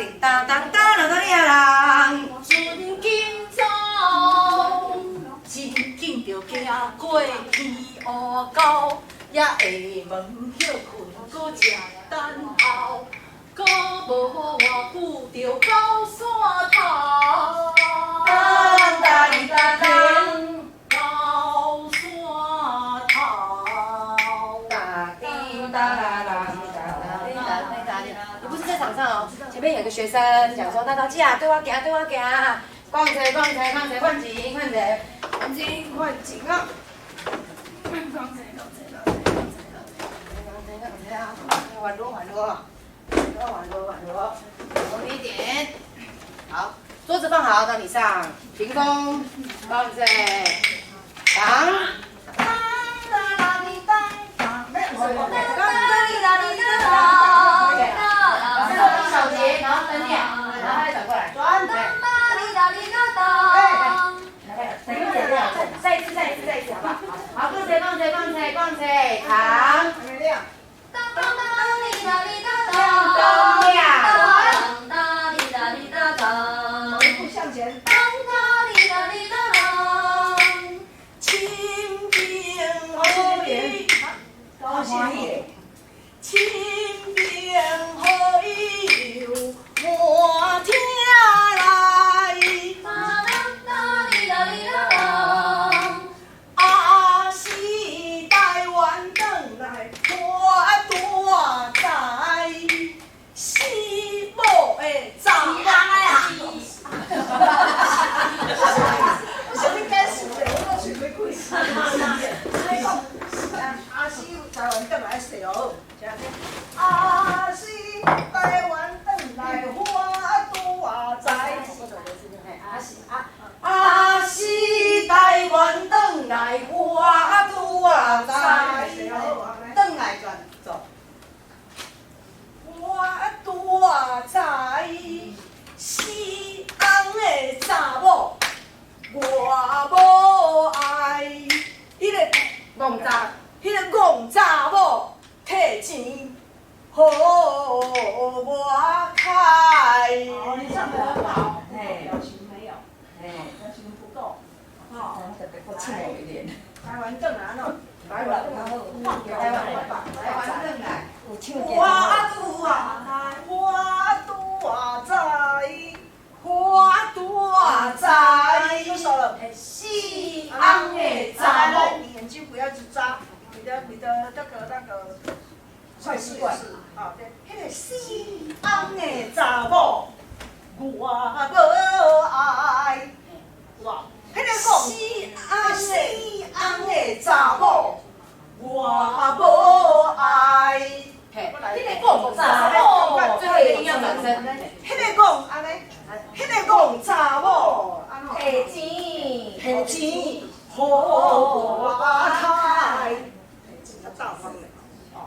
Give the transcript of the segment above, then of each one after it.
哩當當當當當啷。船緊走，真緊著行過天烏溝，也下門歇睏，閣食等候，閣無偌久就到山頭。當當哩當當，到山頭。當叮當啦啦當當當當。你不是在場上哦，前面有個學生講說：“大刀姐啊，對我行，對我行，逛街逛街逛街，換景換景，換景換景啊！逛街逛街逛街逛街逛街啊！換羅換羅，換羅換羅，後面一點，好，桌子放好，到你上，屏風，放在，當。當當哩當當，沒有，當當哩當哩當當。一小節，然後分兩，然後再轉過來，轉，對。來，再一次，再一次，再一次，好不好？好，逛街，逛街，逛街，逛街，扛。亮。當亮。一步向前。親朋好友，高興一點。親朋好友滿廳來。阿是台灣轉來發大財，死某的查某。我想你解釋者，我都想欲開始。你講，阿是台灣轉來勢哦，阿是台灣轉來發大財。阿是台灣轉來發大財。轉來轉走。發大財，死翁的查某我無愛。彼個戇查，彼個戇查某提錢予我開。哦，你唱得很好，表情沒有，表情不夠。哦，台灣轉來喏，台灣轉來，台灣台灣轉來。發大發大財，發大財。又少了。死翁的查某。來，你眼睛不要去眨，你的那個壞習慣。啊，對，彼個死翁的查某，我無愛。哇，彼個死翁死翁的查某，我無愛。彼個戇查某，最後一個音要轉身。彼個戇按呢，彼個戇查某，提錢，提錢予我開。大方的。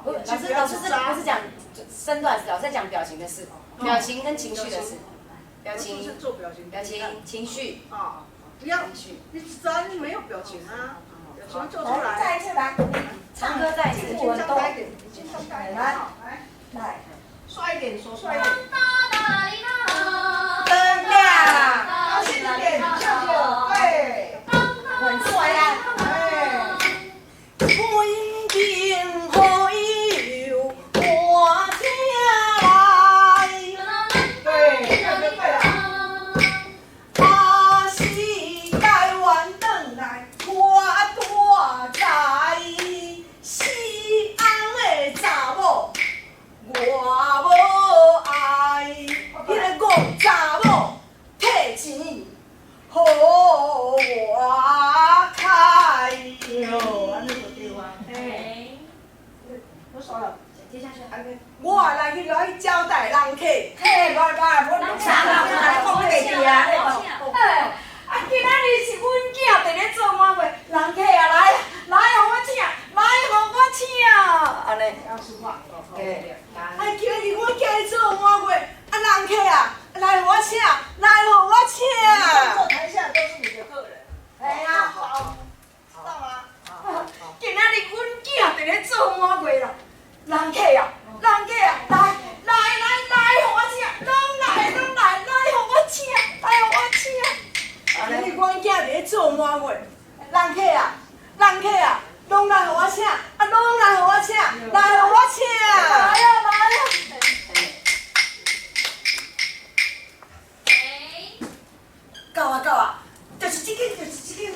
老師，老師這不是講身段，老師在講表情的事，表情跟情緒的事。表情，是做表情，表情，情緒。啊，不要，你咱沒有表情啊，表情做出來。再一次來，唱歌再一次。眼睛張開一點，眼睛張開一點。來，來，帥一點，手帥一點。燈亮。高興一點，向前，對。很帥啊。哎。親朋好友滿廳來。對，這樣就對了。阿是台灣轉來發大財，死翁的查某我無愛，彼個戇查某提錢予我開。喲，按呢就對啊。嘿。我說了。接下去。我來去來去招待人客。嘿，來來，我啥人來講彼個字啊？哎，啊，今仔日是阮囝佇咧做滿月，人客啊來，來予我請，來予我請，按呢。對。啊，今仔日阮囝咧做滿月，啊，人客啊，來予我請，來予我請。坐台下都是你的客人。哎呀，好，知道嗎？今仔日阮囝佇咧做滿月啦，人客啊，人客啊，來來來來，予我請，攏來。咧做滿月，人客啊，人客啊，攏來予我請，啊，攏來予我請，來予我請。來啊來啊！到啊到啊，就是這間，就是這間。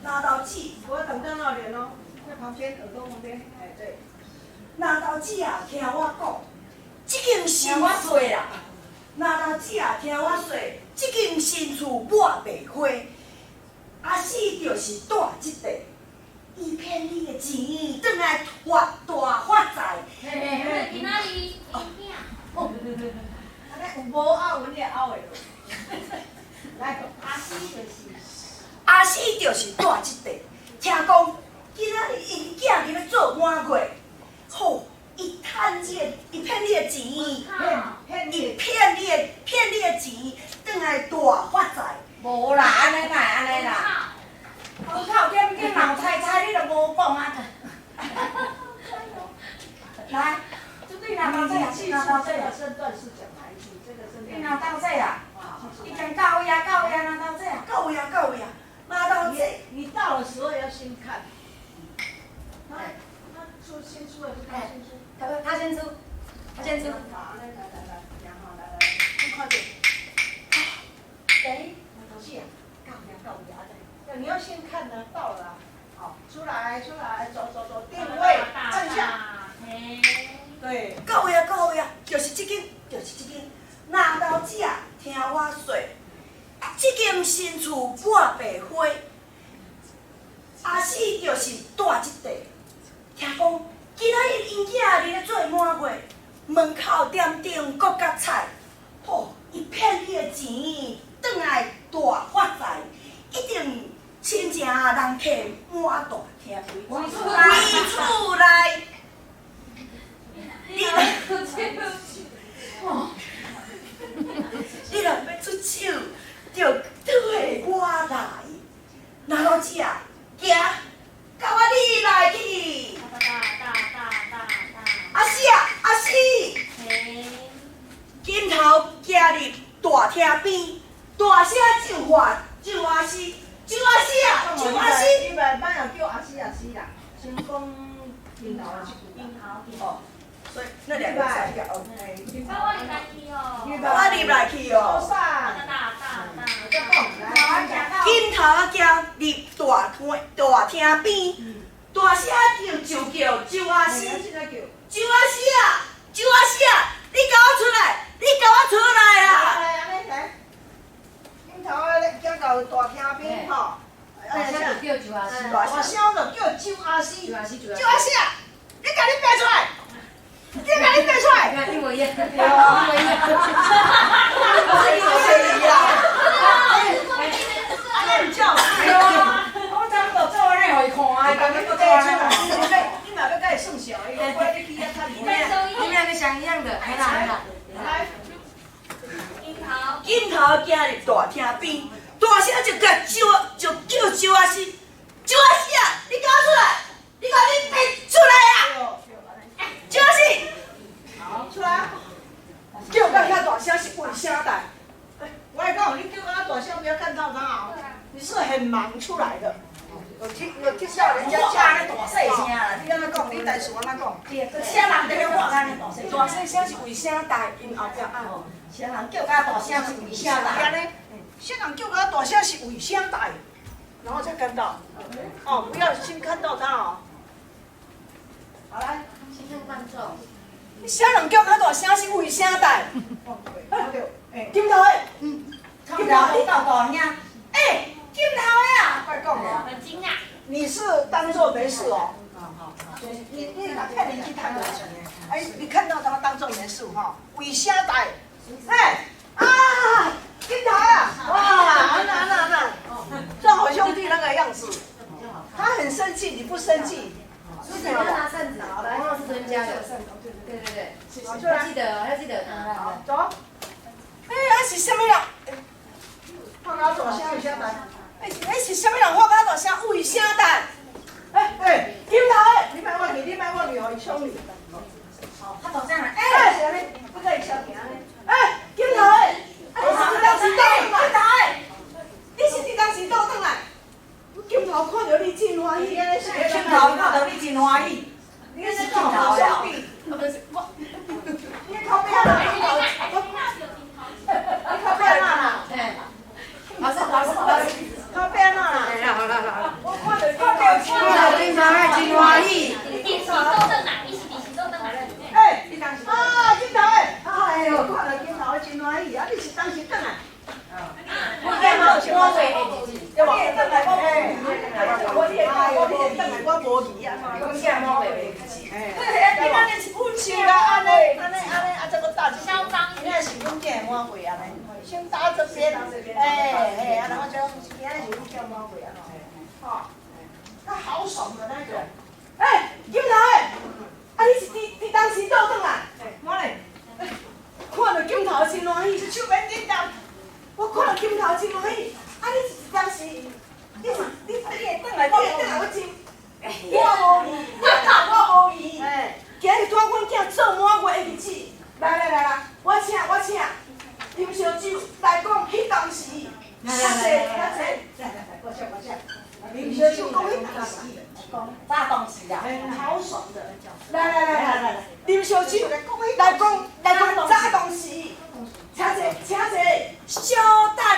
拿刀子，我等到那邊哦，在旁邊耳朵旁邊，哎對。拿刀子啊，聽我講，這間新厝啦。拿刀子啊，聽我說，這間新厝抹白花，阿四就是住這塊。伊騙你的錢，轉來發大發財。嘿嘿嘿，今仔日因囝。按呢有無押韻你會拗會落。來，阿四就是。阿四就是住這塊，聽講今仔日𪜶囝佇咧做滿月，吼，伊趁這個，伊騙你的錢，伊騙你的，騙你的錢，轉來大發財。無啦，按呢哪會按呢啦？門口點點老太太，你都無講啊！來，這對哪到這啊？哪到這啊？身段是講哪一句？這個身段。你哪到這啊？已經到位啊，到位啊，哪到這啊？到位啊，到位啊，哪到這？你到的時候要先看。他出先出還是他先出？他先出，他先出。好，來來來來，然後來來，你快點。等。是啊，到呀到呀的。你要先看呢，到了，好，出來出來，走走走，定位，站下。對。到位啊，到位啊，就是這間，就是這間。拿刀子啊，聽我說，這間新厝抹白花，阿四就是住這塊。聽講今仔日𪜶囝佇咧做滿月，門口點燈閣較彩，吼，伊騙你的錢，轉來大發財，一定親情人客滿大廳，圍厝內，你若你若欲出手，就綴我來。拿刀子啊，行，共我入內去。阿四啊，阿四，金頭行入大廳邊，大聲就喊周阿四，周阿四啊，周阿四。你莫莫又叫阿四阿四啦，先講金頭的這句。金頭。哦，所以那兩個是一個哦。我入來去哦。我入來去哦。金頭仔行入大廳，大廳邊，大聲就叫周阿四，周阿四啊，周阿四啊，你共我出來，你共我出來啊！來，來，金頭仔行到大廳邊吼，大聲就叫周阿四，大聲就叫周阿四，周阿四，周阿四啊，你共你爸出來，你共你爸出來，一模一樣，一模一樣，一模一樣。按呢毋叫。我昨昏就做按呢，予伊看啊，伊家己閣做按呢。你嘛欲共伊算數，伊講我欲去遐趁錢。你們兩個想一樣的，來啦來啦。來。金頭。金頭行入大廳邊，大聲就共周就叫周阿四，周阿四啊，你共我出來，你共你爸出來啊！周阿四。好，出來。叫甲遐大聲是為啥代？我來講，你叫甲大聲，不要看到他哦。你是很忙出來的，有聽有聽到人家叫大細聲啦，你按怎講？你台詞按怎講？對，啥人佇咧喊按呢大細聲？大細聲是為啥代？𪜶後壁按。啥人叫甲大聲是為啥代？啥人叫甲大聲是為啥代？然後才看到，哦，不要先看到他哦。好來，先看觀眾。啥人叫較大聲是為啥代？金頭的，金頭你到大兄，欸，金頭的啊！快講哦。很驚訝。你是當做沒事哦。你若騙人去趁錢，哎，你看到他當做沒事哈？為啥代？哎，啊，金頭啊，哇，那那那，像好兄弟那個樣子，他很生氣，你不生氣。不是，你要拿扇子，王老師專家的。對對對，要記得要記得。好，走。欸，啊是啥物人？喊較大聲為啥代？欸，欸是啥物人喊較大聲？為啥代？欸欸，金頭的，你莫忘記，你莫忘記，予伊搶你。好，較大聲啦！欸，是按呢，不可以小行按呢。欸，金頭的，啊你是佇當時倒？金頭的，你是佇當頭看著你真歡喜。鏡頭看著你真歡喜。你是鏡頭呀？啊，不是我，你靠邊啦！你靠邊啦！老師，老師，老師，靠邊啦！好啦好啦。我看著看著鏡頭鏡頭真歡喜。你是倒轉來，伊是佇時倒轉來。哎，啊，鏡頭哎，哎呦，看著鏡頭真歡喜，啊，你是當時轉來？我見我我會你會轉來我，我你會我你會轉來我無去啊。我見我會哎，今仔日是阮想啦，按呢，按呢，按呢，啊，這個大囂張。今仔是阮囝的晚會按呢，先打這邊，哎哎，啊，然後就今仔是阮囝晚會啊，吼，較豪爽的那種。哎，鏡頭哎，啊，你是佇佇當時倒轉來？我咧，看著鏡頭真歡喜，手免緊張。我看著鏡頭真歡喜，啊，你是當時，你是你你會轉來，你會轉來，我真，我無去，我無去。今日拄仔阮囝做滿月的日子，來來來來，我請我請，啉燒酒來講彼當時，較濟較濟，來來來，我請我請，啉燒酒講彼當時，早當時啊，豪爽的，來來來來來，啉燒酒來講來講早當時，請坐請坐，稍等下。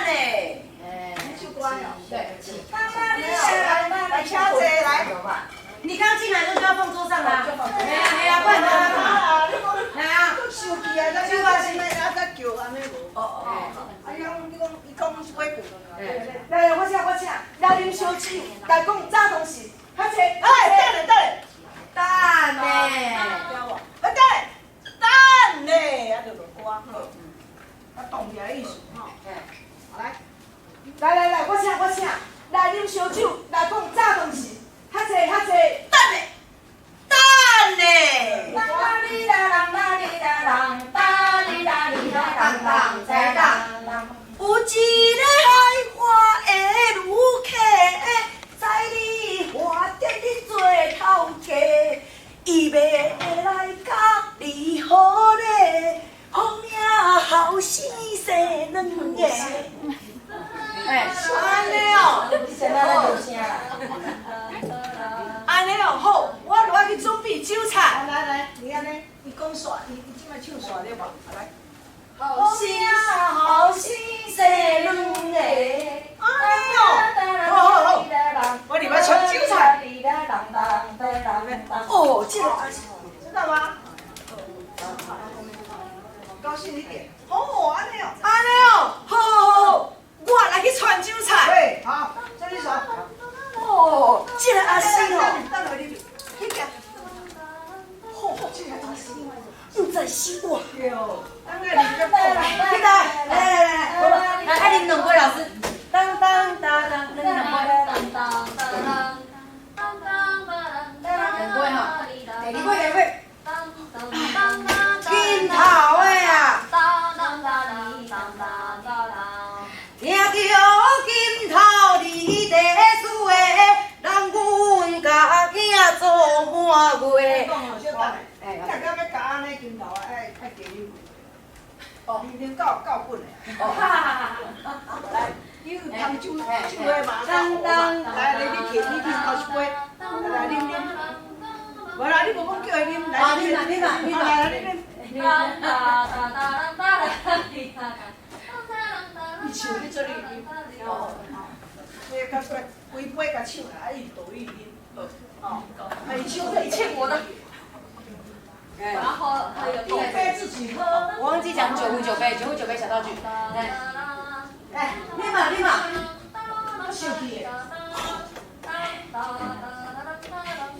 哎，唱歌哦。對。來請坐來。你剛進來就要放桌上啦。嘿啊嘿啊，不然你要幹嘛？嘿啊，生氣啊！咱小可先啊，才叫按呢無。哦哦。啊，伊講你講伊講幾句。來來，我請我請，來啉燒酒，來講早當時，較濟。哎，等下等下。等呢。啊等下，等呢，啊就落歌。好。啊，動起來意思吼。來。來來來，我請我請，來啉燒酒，來講早當時，較濟較濟。等下，等下。啦哩啦啷啦哩啦啷，哒哩啦哩啦啷啷在當。有一个海岸的旅客，在你飯店咧做頭家，伊欲來佮你好咧，好命後生生兩个。哎，按呢哦，按呢哦，好，我落來去準備酒菜。來來，你按呢，伊講煞，伊伊這擺唱煞了無？來。好生好生生兩个。按呢哦，好好好，我入來盛酒菜。哦，這個知道嗎？高興一點。哦，按呢哦，按呢哦，好好好好，我來去傳酒菜。對，好，這你說。哦，這個阿生哦，等下你去行。好，這個阿生，毋知是我。對，等下你再講。來來來來，來，愛啉兩杯老師。當當當當，兩杯。兩杯吼，第二杯，第二杯。鏡頭的啊！聽著鏡頭你在說的，人阮共囝做滿月。哎，你若敢欲共按呢鏡頭啊，愛愛加啉。哦，啉夠夠本的。哦，來，你有通酒酒的嘛？當當，來，你你去，你去倒一杯，來啉啉。無啦，你無講叫伊啉，來啉啦，啉啦，啉啦，來你啉。伊唱你做你啉，哦，所以較規杯共唱啦，啊伊倒伊啉，哦，啊伊唱你欠我的。然後還有一杯自己喝。我忘記講酒壺酒杯，酒壺酒杯小道具。來，來，立馬立馬。我生氣的。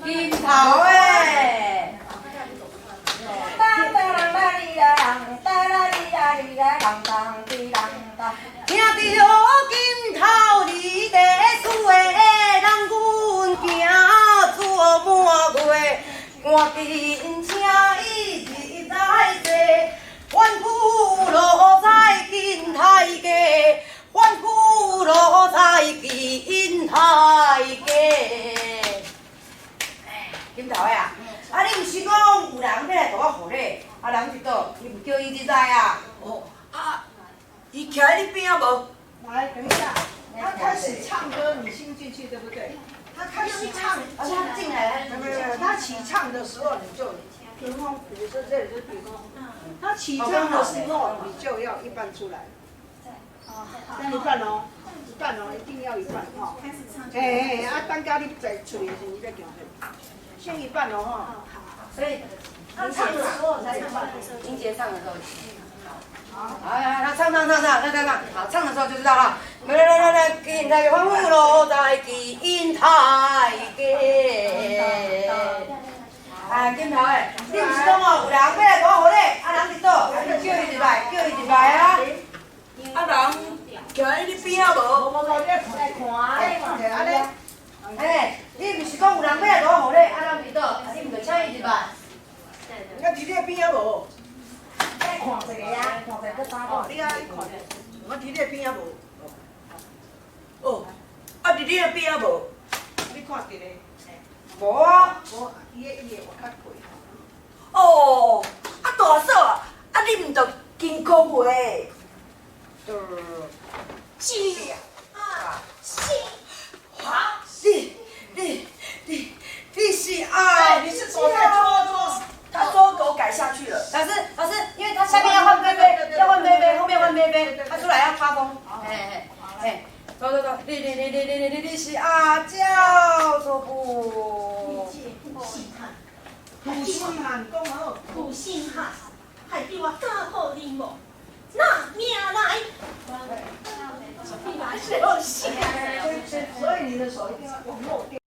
鏡頭的。哒哒啦哩啦啷，哒啦哩啦哩啦啷當滴啷當。聽著鏡頭你在說的，人阮囝做滿月，趕緊請伊入來坐，歡呼落在金台家，歡呼落在金台家。金頭的啊，啊你毋是講有人欲來予我賀禮，啊人佇佗？你毋叫伊入來啊？哦，啊，伊徛佇你邊仔無？來，等一下。他開始唱歌，你先進去對不對？他開始唱，而且他進來，沒有沒有，他起唱的時候你就屏風，比如說這裡就是屏風，他起唱的時候你就要一半出來，等一半哦，一半哦，一定要一半哈。開始唱。哎哎，啊，等下你再出來的時候，你再行去，先一半哦哈。所以他唱的時候才一半。英傑唱的時候。好，來來，唱唱唱唱唱唱唱，好，唱的時候就知道了。來來來來，金台歡呼落在金台間。哎，金頭的，你毋是講哦，有人欲來講予你，啊人佇佗？啊你叫伊入來，叫伊入來啊。啊人徛喺你邊仔無？無無無，你愛看，愛看者按呢。哎，你毋是講有人欲來講予你，啊人佇佗？啊你毋著請伊入來。啊佇你邊仔無？愛看一个啊，看一个閣打哦，你愛看，我佇你邊仔無？哦，啊佇你的邊仔無？你看佇咧？無啊。無，伊的我較貴。哦，啊大嫂啊，啊你毋著金箍袂？是啊，是。哈，你是啊？你是走在桌桌，他桌給我改下去了。老師，老師，因為他下面要換杯杯，要換杯杯，後面換杯杯，他出來要發瘋。嘿嘿嘿，走走走，你是阿嬌說不？負心漢，負心漢講好。負心漢，害得我家破人亡，拿命來！所以你的手一定要往後掉。